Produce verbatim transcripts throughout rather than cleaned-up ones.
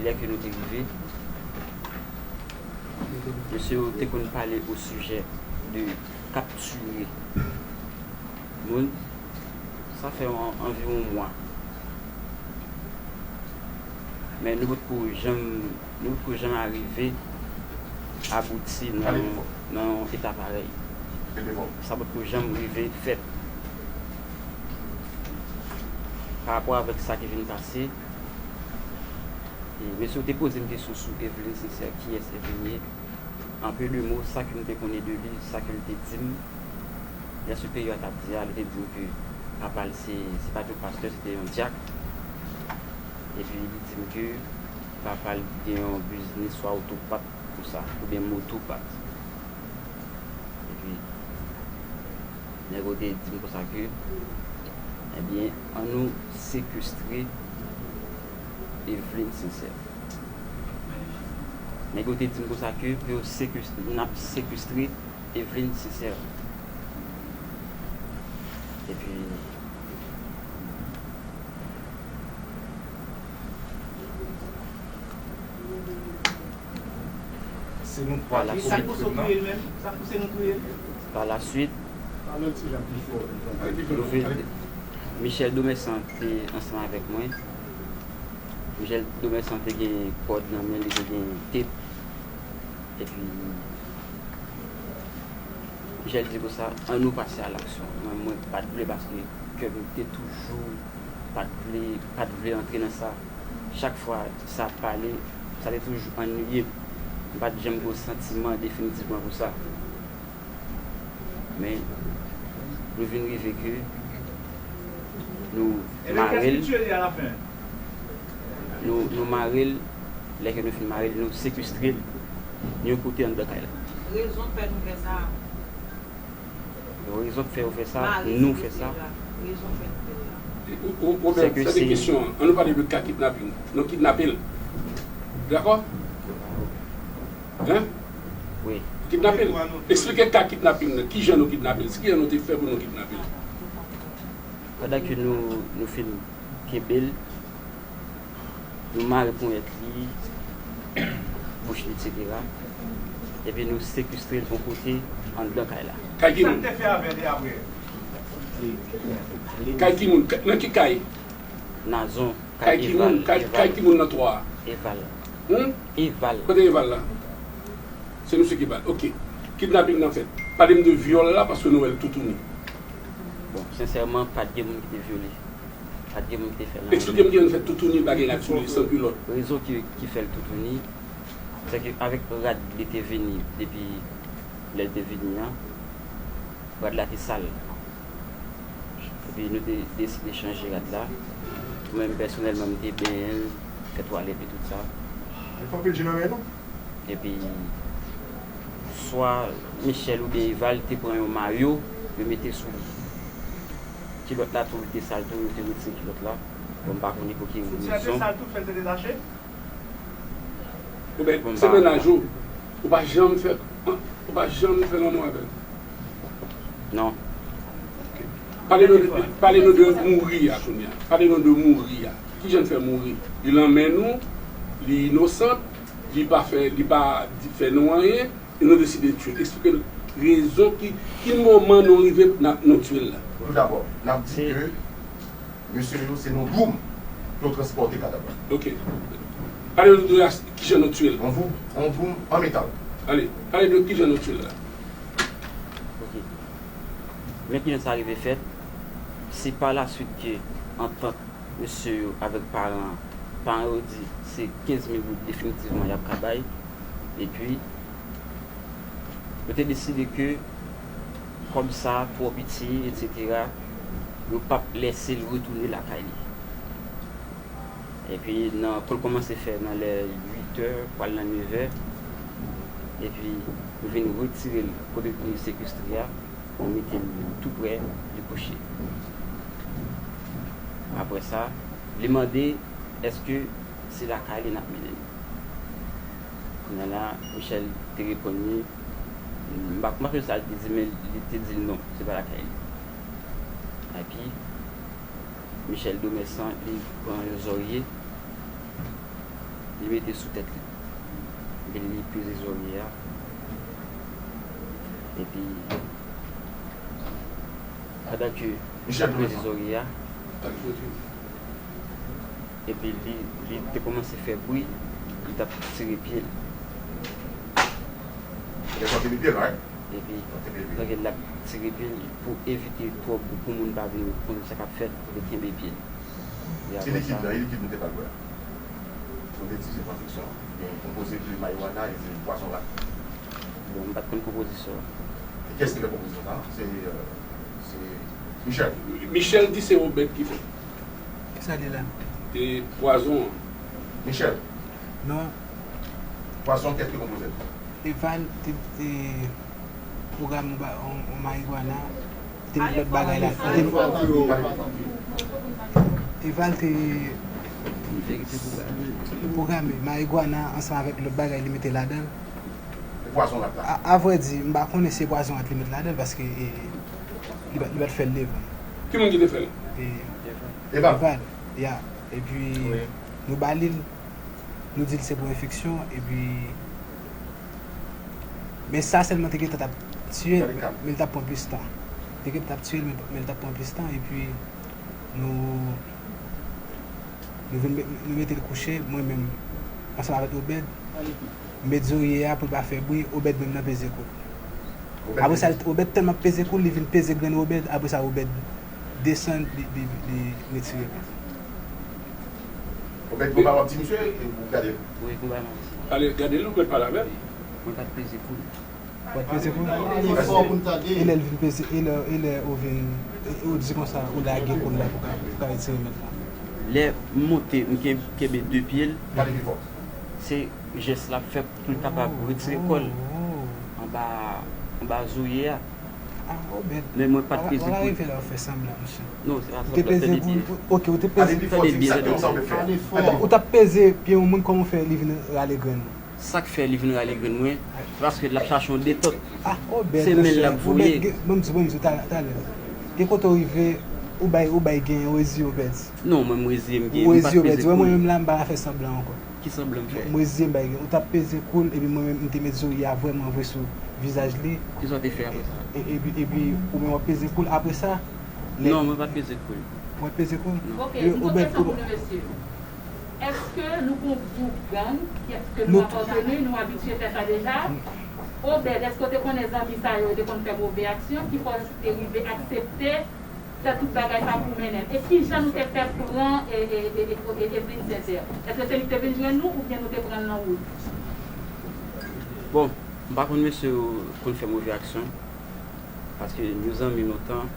Lè ke nou te rive, mesye yo te konn pale o sijè de kaptire moun. Sa fè an- anviwon mwa. Men nou potko janm, nou potko janm arive abouti nan, nan yon eta parèy. Sa potko janm rive fèt. Pa rapò avèk sa ki vin pase, e mesye yo te poze m kesyon sou Evelyn Sincère, kiyès Evelyn ye. An peu de mots, sa ke m te konnen de li, sa ke l te di m, lè siperyè a t ap di a, li te di m ke papa l se, se pa t yon pastè, se te yon dyak. Epi li di m ke papa l gen yon biznis swa otopat konsa, oubyen motopat. Epi nèg yo te di m konsa ke, ebyen, ann nou sekestre Evelyn Sincère. Nèg yo te di m konsa ke pou yo sekestre, n ap sekestre Evelyn Sincère. Epi, Se nou twa ki komèt krim nan. Pa la swit, nou vin, Michel Domersan te ansanm avèk mwen. Michel Domersan te gen kòd nan men li, te gen tep. Epi Michel di konsa, ann nou pase a laksyon. Mwen, mwen pa t vle paske kè m te toujou pa t vle, pa t vle antre nan sa. Chak fwa sa ap pale, sa te toujou annuiye m. M pa t janm gen yon santiman definitivman pou sa. Men, nou vin rive ke nou mare l. Nou, nou mare l, lè ke nou fin mare l, nou sekestre l yon kote anndan kay la. Rezon k fè nou fè sa. Rezon k fè yo fè sa, nou fè sa. Robert, sa te kesyon an. Ann nou pale de ka kidnaping. Nou kidnape l. Dakò? Hein? Wi. Kidnape l. Eksplike ka kidnaping nan. Kijan nou kidnape l? Kijan nou te fè pou nou kidnape l? Pandan ke nou, nou fin kenbe l, nou mare ponyèt li, bouch li, etsetera. Epi nou sekestre l yon kote anndan kay la. Kay ki moun? Kay ki moun? Nan ki kay? Nazon, kay Eval. Kay ki moun nan twa a? Eval. Eval. Kote Eval la? Se misye ki ba l. Ok. Kidnaping nan fèt. Pale m de vyòl la paske nou wè l toutouni. Bon, sensèman, pa t gen moun ki te vyole. Pa t gen moun ki te fè l anyen. Eksplike m kijan nou fè toutouni bagay la sou li, san kilòt. Rezon ki, ki fè l toutouni, se ke avèk rad li te vini depi lè l te vini an, rad la te sal. Epi nou te deside chanje rad la. Mwen menm pèsonèlman, m te benyen l, fè twalèt li, tout sa. Li fè anpil je nan men nou. Epi, swa Michel oubyen Eval te pran yon mayo, yo mete sou li. Kilòt la tou, li te sal tou, yo te retire kilòt la. Bon, m pa konnen pou ki rezon. Soutyen an te sal tou, fè l te detache? Oubyen, se mennaj ou, ou pa janm fè, ou pa janm fè lanmou avè l? Non. Pale nou, pale nou de mouri a kounye a. Pale nou de mouri a. Kijan l fè mouri? Li nan men nou, li inosan, li pa fè, li pa di, fè nou anyen, e nou deside tye l. Eksplike nou rezon ki, ki moman nou rive n ap, nou tye l la. Toudabò, n ap di ke mesye yo se nan dwoum yo transpòte kadav la. Ok. Pale nou de kijan nou tye l. An dwoum, an dwoum an metal. Ale, pale nou kijan nou tye l la. Ok. Men kijan sa rive fèt, se pa laswit ke antant mesye yo avèk paran an, paran yo di se kenz mil goud definitivman y ap ka bay, epi yo te deside ke kòb sa twò piti, etsetera, yo p ap lèse l retounen lakay li. Epi nan, pou l kòmanse fè nan lè uit è, pral nan nèf è, epi nou vin retire l kote nou te sekestre a, nou mete l tou prè li kouche. Apre sa, li mande èske se lakay li n ap mennen l. Kounye a la, Michel te reponn li, m pa, m pa sonje sa l te di, men li te di l non, se pa lakay li. Epi, Michel Domersan, li pran yon zòrye, Li mete sou tèt li. Epi li peze zòrye a. Epi, pandan ke l ap peze zòrye a, epi li, li te kòmanse fè bri, li t ap tire pye l. Li t ap tire pye l, right? Epi, pandan l ap tire pye l, pou evite twòp, pou moun pa vin konn sa k ap fèt, li kenbe pye l. E apre sa, e likid nou te ba l bwè a? Nou te di se pran fiksyon. Gen konpoze de marijuana e se pwazon rat. Bon, m pa t konn konpozisyon an. E kiyès ki fè konpozisyon sa a? Se, euh, se Michel. Michel di se Obed ki fè. Kisa li la? E pwazon an. Michel. Non. Pwazon, kiyès ki konpoze l? Eval te, te pwograme yon ba-, yon, yon marijuana, te met lòt bagay la. Eval te pwograme marijuana ansanm avèk lòt bagay li mete ladan l. E pwazon rat la? A, a vrè di, m pa konnen si se pwazon rat li met ladan l paske, e, li pa, li pa t fè l devan m. Ki moun ki te fè l? E, Eval. Eval, ya. Epi, nou ba li l, nou di l se pou enfeksyon, epi, men sa sèlman te gentan t ap tiye l, men, men l t ap pran plis tan. Te gentan t ap tiye l, men, men l t ap pran plis tan, epi nou, nou vin met, nou mete l kouche, mwen menm, ansanm avèk Obed, m met zorye a pou l pa fè bri, Obed menm nan peze kou l. Apre sa, Obed tèlman peze kou l, li vin peze grenn Obed, apre sa, Obed desann, li, li, li retire pye l. Obed, gon bagay w ap di misye, ou gade l? Wi, gon bagay m ap di. Ale, gade l, ou mèt pale avè l. Mwen pa t peze kou l. Ou pa t peze kou l? E lè l vin peze, e lè, e lè ou vin, e ou di konsa, ou lage kou l la pou ka, pou ka retire mèt la. Lè m monte, m ken-, kenbe de pye l. Pale pi fò. Se jès l ap fè pou l kapab retire kò l anba, anba zorye a. Ah, Obed. Men mwen pa t peze kou l. Ou pa rive la w fè sanblan, mesye. Non, se pa sanblan, se de pye. Ou te peze kou l, ok, ou te peze. Tande byen, tande byen, tande byen. Ou t ap peze pye yon moun, kòman w fè li vin rale grenn ou? Sa k fè li vin rale grenn mwen, se paske l ap chache yon detòt. Ah, Obed, mesye, Obed, ban m di, ban m di w talè, talè. Gen kote w rive, ou bay, ou bay gen, ou reziye, Obed. Non, mwen, m reziye m gen, m pa t peze kou l. Ou reziye, Obed. Wè, mwen menm la, m pa ka fè sanblan ankò. Ki sanblan m fè? M reziye m bay gen. Ou t ap peze kou l, epi mwen menm, m te met zorye a vrèman vre sou vizaj li. Kisa w te fè apre sa? E, epi, epi, ou menm w ap peze kou l. Apre sa, lè... Non, mwen pa t peze kou l. Ou pa t peze kou l? Non. Ok, m gon kesyon pou nou, mesye. Èske nou gon gwoup gang, èske nou apateni, nou abitye fè sa deja? Obed, èske w te konnen zanmi sa yo te konn fè move aksyon, ki fè w te rive aksepte fè tout bagay sa pou mennen l? E kijan nou te fè pran e, e, e, e, e, Evelyne Sincère? Èske se li ki te vin jwenn nou oubyen nou te pran l nan wout? Bon, m pa konn mesye yo konn fè move aksyon, paske nou zanmi lontan,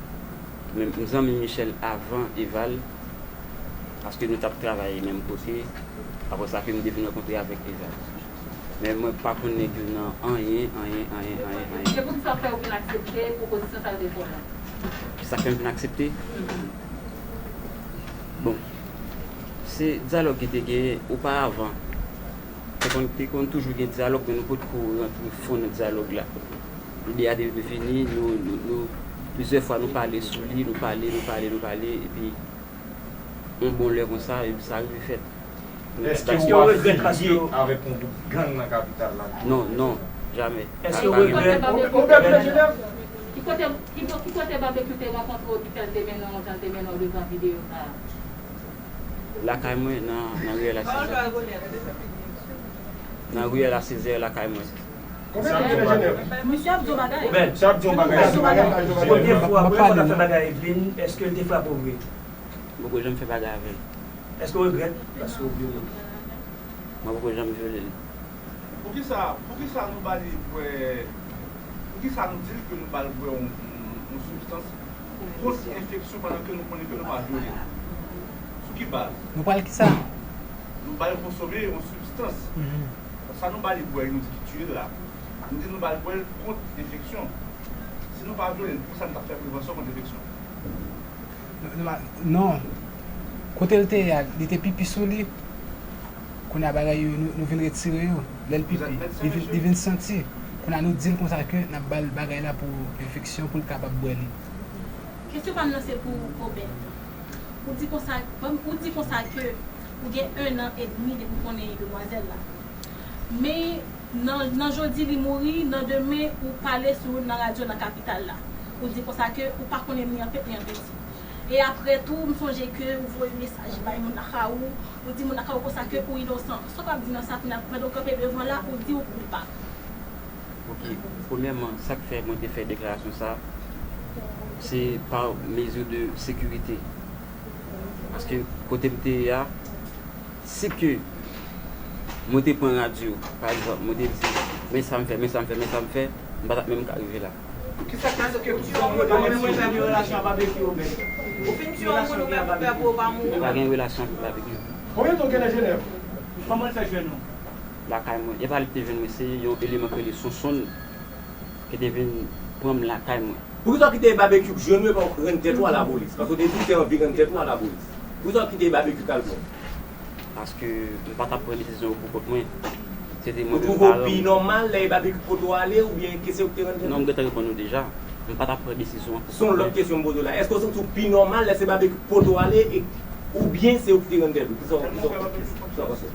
men m zanmi Michel avan Eval, paske nou t ap travay menm kote, apre sa ke m te vin rankontre avèk Eval. Men mwen pa konn nèg yo nan anyen, anyen, anyen, anyen, anyen. E poukisa w fè w vin aksepte pwopozisyon sa yo te fè w la? Sa k fè m vin aksepte? Mhm. Bon, se dyalòg ki te genyen oparavan. Te konn, te konn toujou gen dyalòg, men nou potko rantre fon nan dyalòg la. Lide a te vini, nou, nou, nou, plizyè fwa nou pale sou li, nou pale, nou pale, nou pale, epi yon bon lè konsa, epi sa rive fèt. Èske w ap fini avèk yon gwoup gang nan kapital la? Non, non, jamè. Èske w regrèt? Ki kote, ki, ki kote Babekyou te rankontre w ki fè l te mennen w jan l te mennen w devan videyo sa a? Lakay mwen, nan, nan riyèl a Sezè. Nan riyèl a Sezè, lakay mwen. Misye ap di yon bagay. Misye ap di yon bagay. Premye fwa, premye fwa w t ap fè bagay Evelyne, èske l te frape w vre? M poko janm fè bagay avè l. Èske w regrèt? Èske w vyole l? Mwen poko janm vyole l. Poukisa, poukisa nou ba li bwè, poukisa nou di l ke nou ba l bwè yon, yon, yon sibstans kont enfeksyon pandan ke nou konnen ke nou pa vyole l? Sou ki baz? Nou ba l kisa? Nou ba l konsome yon sibstans. Mhm. Sa nou ba li bwè, nou di ki tiye l la. Nou di nou ba l bwè l kont enfeksyon. Si nou pa vyole l, poukisa nou t ap fè prevansyon kont enfeksyon? Non, non. Kote l te ye a, li te pipi sou li. Kounye a bagay yo, nou, nou vin retire yo. Lè l pipi, li vin, li vin santi. Kounye a nou di l konsa ke n ap ba l bagay la pou enfeksyon, pou l kapab bwè li. Kesyon pa m nan se pou Obed. Ou di konsa, ou di konsa ke Ou gen en an edmi depi w konnen demwazèl la. Men nan, nan jodi li mouri, nan demen ou pale sou youn nan radyo nan kapital la. Ou di konsa ke ou pa konnen ni an peti ni an peti. E apre tou, m sonje ke ou voye mesaj bay moun lakay ou, ou di moun lakay ou konsa ke ou inosan. Sa w ap di nan sa kounye a, pandan w kanpe devan la, ou di ou koupab. Ok, premyèman, sa k fè mwen te fè deklarasyon sa, se pa mezi de sekirite. Paske kote m te ye a, si ke mwen te pran radyo, pa egzanp, mwen te di, men sa m fè, men sa m fè, men sa m fè, m pa t ap menm ka rive la. Kisa k fè ke tout sa w yo pa menm mwen jan gen relasyon ak Babekyou, men. Ou fin tiye yon moun ou menm ou pè pou yo pa mouri. Pa gen relasyon avèk Babekyou. Konbyen tan w gen nan Jenèv? Kòman l fè jwenn ou? Lakay mwen. E pa li ki te jwenn mwen, se yon eleman ki rele Sonsonn ki te vin pran m lakay mwen. Poukisa w kite Babekyou k jwenn ou epi w rann tèt ou a lapolis? Paske w te di w te anvi rann tèt ou a lapolis. Poukisa w kite Babekyou k al pran w? Paske m pa t ap pran desizyon yo pou kont mwen. Se te mwen menm paran m. Ou twouve w pi nòmal lè e Babekyou k pote w ale oubyen ke se ou ki te rann tèt ou? Non, m gentan reponn ou deja. M pa t ap pran desizyon an pou kont mwen. Se yon lòt kesyon m poze w la. Èske w santi w pi nòmal lè se Babekyou k pote w ale e oubyen se ou ki te rann tèt ou? Kisa w kisa w panse?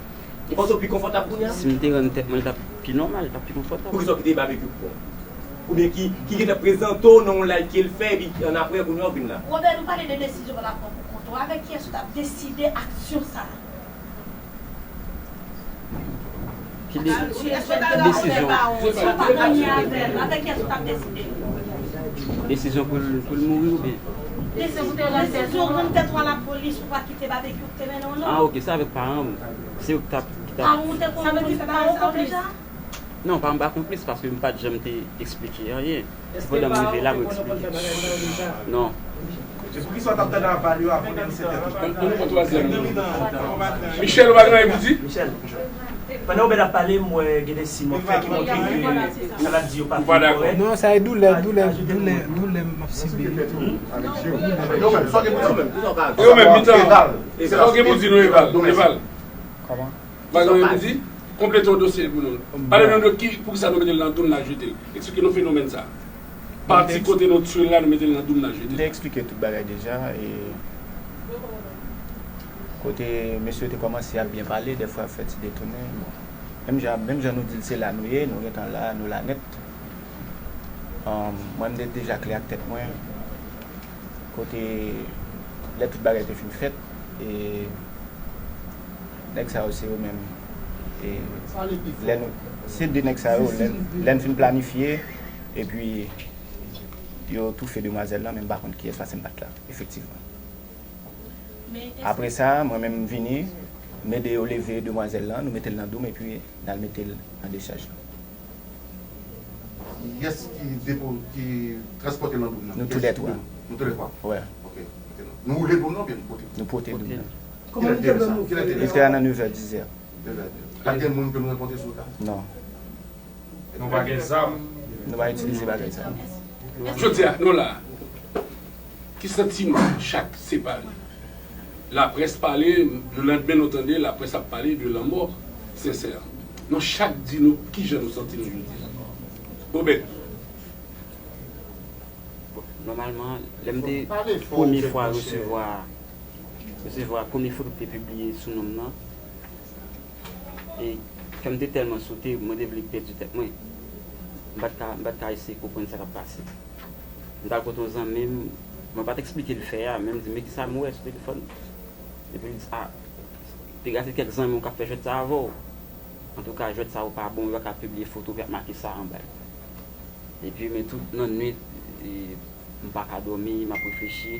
Ou panse w pi konfòtab kounye a? Si m te rann tèt mwen, li t ap pi nòmal, li t ap pi konfòtab. Poukisa w kite Babekyou k pran w? Oubyen ki ki gentan prezante w nan yon live ke l fè epi annapre kounye a w vin la? Robert, nou pale de desizyon w al pran pou kont ou. Avèk kiyès ou t ap deside aksyon sa a? Ki de, ki desizyon? Avèk kiyès ou t ap deside? Desizyon pou l pou l mouri oubyen? Desizyon pou te rann tèt ou. Desizyon rann tèt ou a lapolis pou w pa kite Babekyou k te mennen w non. Ah ok, se avèk paran m. Se yo ki t ap ki t ap. Paran w te konn konn fè bagay sa yo deja? Non, paran m pa konplis paske m pa t janm te eksplike anyen. Se pandan m rive la mwen eksplike. Non. Se poukisa w t ap tande aval yo avan de disèt è? Ann ann pran twazyèm nan. Michel, ou pa gen anyen pou di? Michel, pandan Obed ap pale, m wè gen de siy m wè fè ki montre ke sa l ap di yo pa fin kòrèk. Non, sa e doulè, doulè, doulè, doulè m ap sibi. Yo menm, mitan. Sa w gen pou di nou, Eval? Eval. Kòman? Bagay yo di, konplete yon dosye pou nou. Pale nou de ki, poukisa nou mete l nan doum n al jete l. Eksplike nou fenomèn sa. Pati kote nou tiye l la, nou mete l nan doum n al jete l. M te eksplike tout bagay deja. E kote mesye yo te kòmanse ap byen pale, dèfwa yo fè ti detounen. Bon. Menm jan, menm jan nou di l se la nou ye, nou gentan la, nou la nèt. Mwen, m te deja klè ak tèt mwen. Kote lè tout bagay te fin fèt, e nèg sa yo se yo menm. E lè nou, se de nèg sa yo, lè, lè n fin planifye, epi yo toufe demwazèl lan, men m pa konn kiyès, paske m pa t la, efektivman. Apre sa, mwen menm m vini, m ede yo leve demwazèl lan, nou mete l nan doum, epi n al mete l nan dechaj lan. Kiyès ki depo, ki transpòte nan doum nan? Nou toulètwa. Nou toulètwa? Wi. Ok. Nou woule doum nan oubyen nou pote? Nou pote doum nan. Kilè te ye sa? Kilè te ye sa? Li te a nan nevè, dizè. Nevè, dizè. Pa t gen moun ke nou rankontre sou wout la? Non. Nou pa gen zam? Nou pa itilize bagay sa. Jodi a, nou la. Ki santiman chak separe? Laprès pale, le landmen nou tande laprès ap pale de lanmò Sensè. Nou chak di nou kijan nou santi nou jodi a. Obed. Bon, nòmalman, lè m te premye fwa resevwa resevwa premye foto ki te pibliye sou non m nan, e kè m te tèlman sote, mwen te vle pèdi tèt mwen. M pa t ka, m pa t ka eseye konprann sa k ap pase. M t al kote yon zanmi m, mwen pa t eksplike l fè a, men m di, men kisa m wè sou telefòn? Epi l di, a, piga se kèk zanmi w k ap fè jwèt sa avè w. Antouka, jwèt sa yo pa bon, yo pa ka pibliye foto, yo ap make sa anba l. Epi, men tout lannwit, e, m pa ka dòmi, m ap reflechi.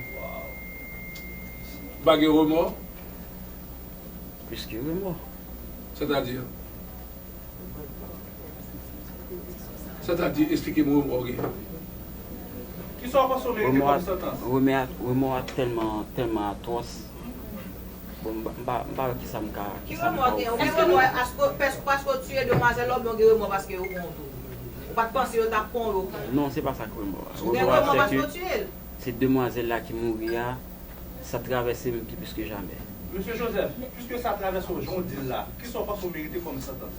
Ou pa gen remò? Plis ke remò. Sètadi? Sètadi, eksplike m remò w gen. Kisa w panse w merite kòm santans? Remò a, remò a tèlman, tèlman atwòs. Bon, m pa, m pa, m pa wè kisa m ka, kisa m ka ofri. Ki remò w gen? Ou gen remò paske, paske w tiye demwazèl la oubyen w gen remò paske yo pran w tou? Ou pa t panse yo t ap pran w, yo pran w? Non, se pa sa k remò a. Ou gen remò paske w tiye l? Se demwazèl la ki mouri a, sa travèse m pi plis ke jamè. Mesye Joseph, piske sa travèse w jan w di l la, kisa w panse w merite kòm santans?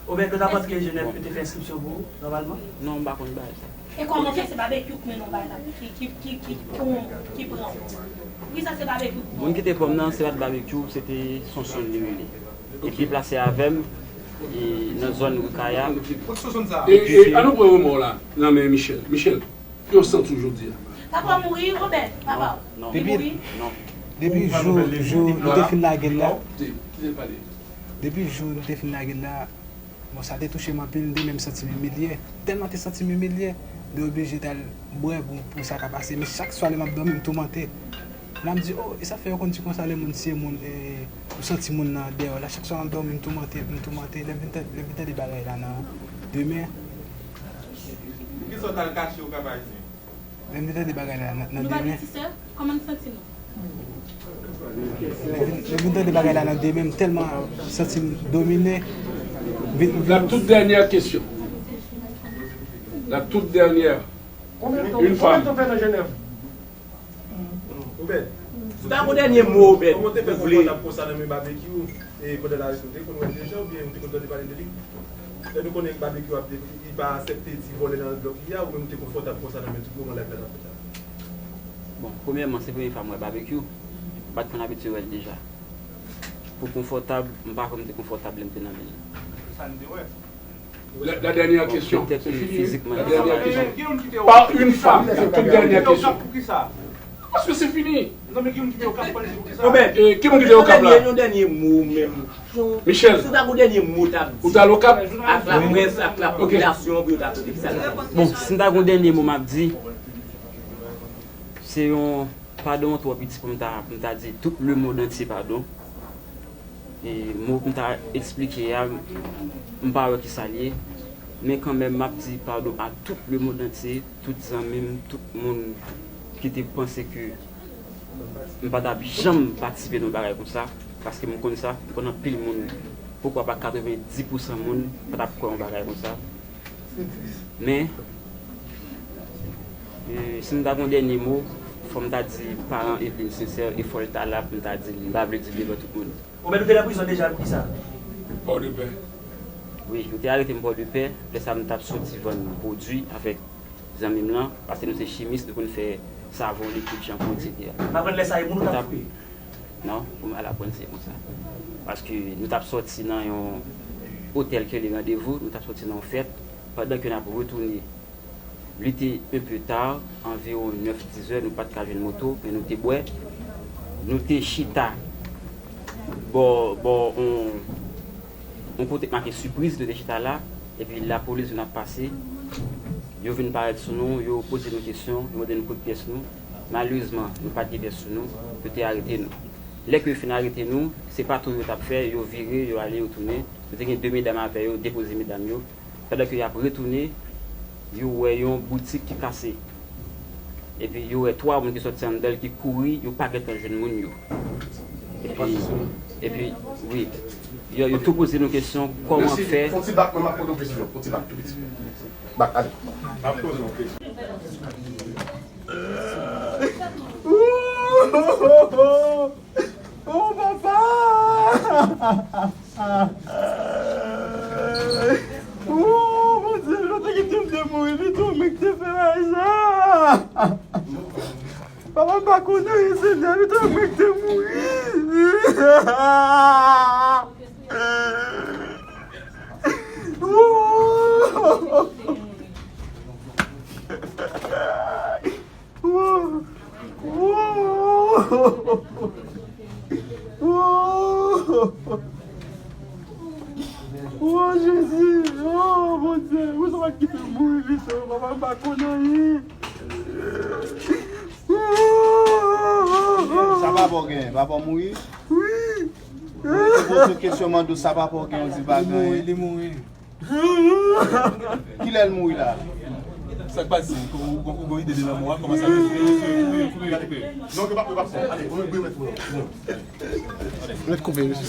Obed, ou ta panse ke Genève te fè enskripsyon pou ou, nòmalman? Non, m pa konn bagay sa. E kòman fè se Babekyou k mennen w bagay la, ki, ki, ki, ki, ki pran w? Poukisa se Babekyou k pran w? Moun ki te pran m nan, se pa t Babekyou, se te Sonson li rele. Li deplase avè m, e, nan zòn Rikaya. E, e, ann nou pran remò la nan men Michel. Michel, ki w santi w jodi a? Papa w mouri, Obed, papa w. Non. Li mouri? Non. Depi jou, jou nou te fin lage l la. Depi jou nou te fin lage l la, bon, sa te touche m anpil, m te menm santi m imilye. Tèlman te santi m imilye, m te oblije t al bwè pou, pou sa ka pase. Men chak swa lè m ap dòmi, m toumante. La m di, oh, e sa fè yo konn di konsa lè moun tiye moun, e, ou santi moun nan dèyè w la. Chak swa m ap dòmi, m toumante, m toumante. Lè m vin tande, lè m vin tande bagay la nan demen. Poukisa w t al kache Okap Ayisyen? Lè m vin tande bagay la nan, nan demen. Nou pa gen ti sè? Kòman n santi nou? Lè m vin, lè m vin tande bagay la nan demen, m tèlman santi m domine. Vin, vin. La toute dernière question. La toute dernière. Une femme. Obed, si w ta gon dènye mo, Obed, kòman w te fè konfòtab konsa nan men Babekyou, e pandan l arete w, te konn wè l deja oubyen ou te konn tande pale de li? Lè nou konnen Babekyou ap, li pa aksepte ti vòlè nan blòk li a, ou menm ou te konfòtab konsa nan men tout moman lè l ap fèt la? Bon, premyèman, se premye fwa m wè Babekyou. M pa t konn abitye wè l deja. Pou konfòtab, m pa kwè m te konfòtab lè m te nan men l. Sa n te wè. La, la dernière question. C'est fini. La dernière question. Par une femme. La toute dernière question. Parce que c'est fini. Obed, e, ki moun ki te Okap la? Yon dènye mo menm. Michel. Si w ta gon dènye mo w t ap di. Ou t al Okap? Ak laprès, ak lapopilasyon, pou yo ta tande ki sa l ap di. Bon, si m ta gon dènye mo m ap di, se yon padon twò piti pou m ta, pou m ta di tout lemonn antye padon. E mo pou m ta eksplike a, m pa wè kisa l ye. Men kanmenm, m ap di padon a tout lemonn antye, tout zanmi m, tout moun ki te panse ke m pa t ap janm patisipe nan yon bagay konsa, paske m konn sa, m konn anpil moun, poukwa pa katrevenndis pousan moun pa t ap kwè yon bagay konsa. Men, e, si m ta gon dènye mo, fò m ta di paran Eveline Sincère, e fò l ta la pou m ta di l, m pa vle di l devan tout moun. Obed, ou te nan prizon deja, poukisa? Pòdepè. Wi, yo te arete m Pòdepè, lè sa a m t ap soti vann pwodui avèk zanmi m lan, paske nou se chimis, nou konn fè savon, likid, chanpou, etsetera. M aprann lè sa a e moun ou t ap koupe? Non, pou m al aprann se konsa. Paske nou t ap sòti nan yon otèl ki rele Randevou, nou t ap sòti nan yon fèt, pandan ke n ap retounen, li te un peu tard, anviwon nèf, dizè, nou pa t ka jwenn moto, men nou te bwè. Nou te chita bò, bò, on, on kote k make Sipriz, nou te chita la, epi lapolis vin ap pase. Yo vin parèt sou nou, yo poze nou kesyon, yo mande nou kote pyès nou. Malerezman, nou pa t gen pyès sou nou, yo te arete nou. Lè ke yo fin arete nou, se patwouy yo t ap fè, yo vire, yo ale, yo tounen. Yo te gen de medam avè yo, depoze medam yo. Pandan ke y ap retounen, yo wè yon boutik ki kase. Epi yo wè twa moun ki sòti anndan l ki kouri, yo pa gentan jwenn moun yo. Epi, epi, wi. Yo, yo tou poze nou kesyon, kòman fè. Fon ti bak, mwen m ap poze w kesyon. Fon ti bak tou piti. Bak, ale. M ap poze w kesyon. Oh, papa! Oh, Bondye, nou te kite m te mouri, pito, men ki te fè bagay sa. Papa, m pa konnen, Senyè, pito, men ki te mouri. Oh! Wo! Wo! Wo! Wo, Jezi! Oh, Bondye! Ou sa pa kite m mouri, pito. Papa, m pa konn anyen. Sa papa w genyen? Papa w mouri? Wi. Mwen te poze w kesyon, mande w sa papa w genyen, w di pa genyen. Li mouri, li mouri. Kilè l mouri la? Sa k pase? Ou, ou, ou gon ide de lanmò a? Kòman sa fè? Kouri, kouri, kouri. Non, yo pa, yo pa fè. Ale, kouri, kouri, mèt kouri. Mèt koupe, mesye.